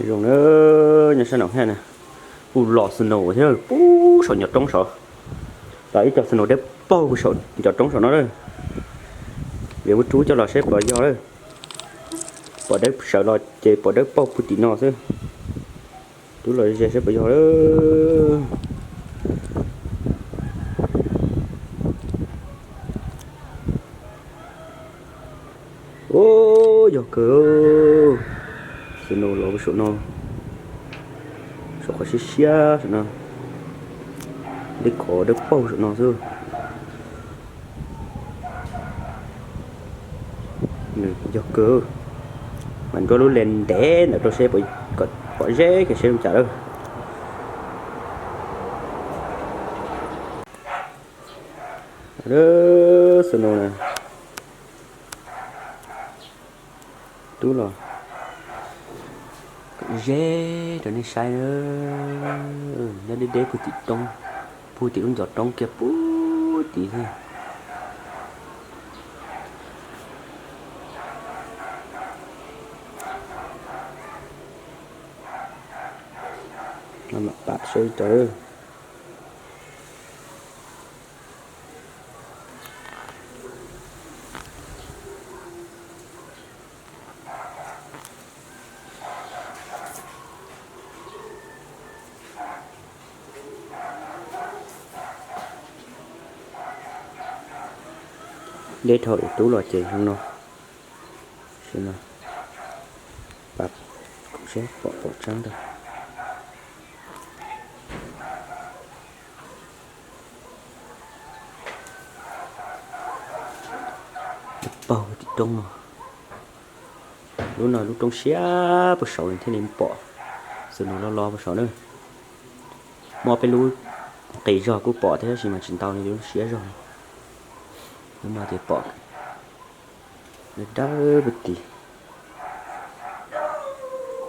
Zoo na, nyob sab no thiab na, kuj los snow thiab puag saum ncov roob saud, los ib co snow dawb paug puag saum ncov roob saum no lawm. Vim ua rub coj los saib puas yog lawm. Pom dawb sawv los ces pom dawb paug puag tim no xwb. Rub los ze saib puas yog lawm. Ub, yog kawg. Snow los puag saum no, saum qhov siab siab saum no, dej khov dawb paug saum no xwb. Nws yog kawg. Mas nruab lub len ntev ntawm rau seb kom pom ze kiag seb zoo cas lawm. Snow na, rub los ze rau nej saib na. Nyob deb deb puag tim roob, puag tim lub ncov roob kiag puag tim xwb. No mam pam saib rau. Deb dhau, rub los ces zoo no. Pab kuv seb pom pom tseeb ntag. Paug tim roob no. Lub no lub roob siab puag saud thiaj li pom. Xwb no loj loj puag saud na. Muaj peb lub qis zog kuj pom thiab tab sis mas tsis ntau li lub siab zog. Lub no ces pom dawb dawb puag tid.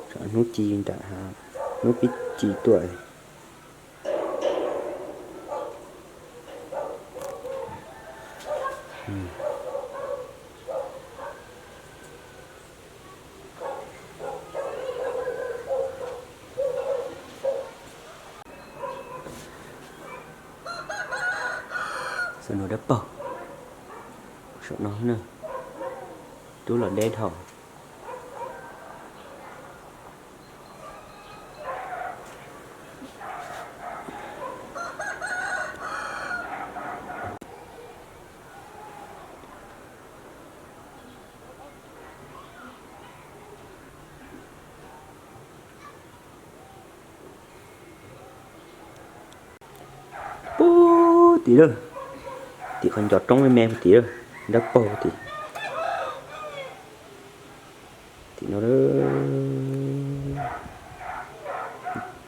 Tsam hnub ci nram hav, hnub pib ci tuaj. Xwb no dawb paug saum no na. Rub los deb dhau. Puag tim lawm, tim qhov ncov roob me me puag tim lawm, dawb paug tim, tim no lawm,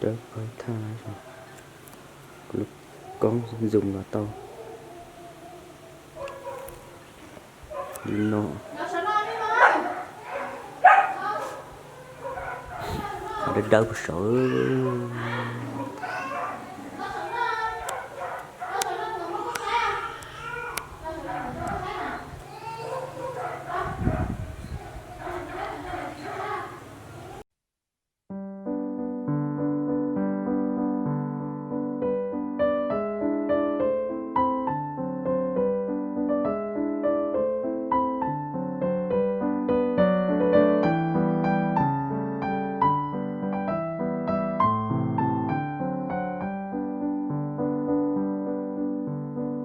dawb paug thaj, kuv lub koob zoom los tau li no. Qhov dawb dawb puag saud.